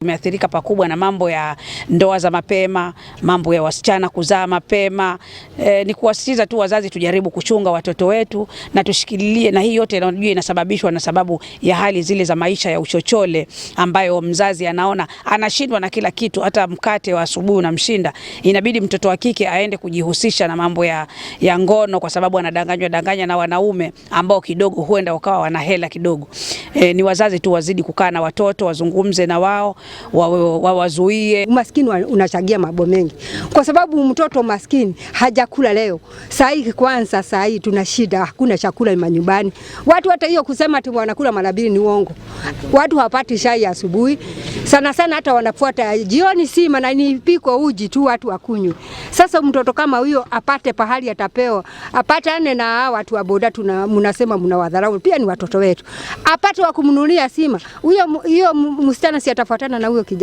Tumeathirika pakubwa na mambo ya ndoa za mapema, mambo ya wasichana kuzaa mapema. Ni kuwasisitiza tu wazazi tujaribu kuchunga watoto wetu na tushikilie, na hii yote inajua inasababishwa na sababu ya hali zile za maisha ya uchochole ambayo mzazi anaona anashindwa na kila kitu, hata mkate wa asubuhi unamshinda. Inabidi mtoto wa kike aende kujihusisha na mambo ya ngono kwa sababu anadanganywa danganya na wanaume ambao kidogo huenda wakawa wana hela kidogo. Ni wazazi tu wazidi kukaa na watoto, wazungumze na wao, wawazuie. Umaskini unachangia mambo mengi, kwa sababu mtoto maskini hajakula leo. Saa hii kwanza, saa hii tuna shida, hakuna chakula manyumbani. Watu hata hiyo kusema ati wanakula mara mbili ni uongo. Watu hawapati chai asubuhi sana sana, hata wanafuata jioni sima na ni piko uji tu watu wakunywe. Sasa mtoto kama huyo apate pahali atapewa, apatane na hawa watu wa boda, tuna mnasema mnawadharau, pia ni watoto wetu, apate wa kumnunulia sima huyo, hiyo msichana si atafuatana na huyo kijana.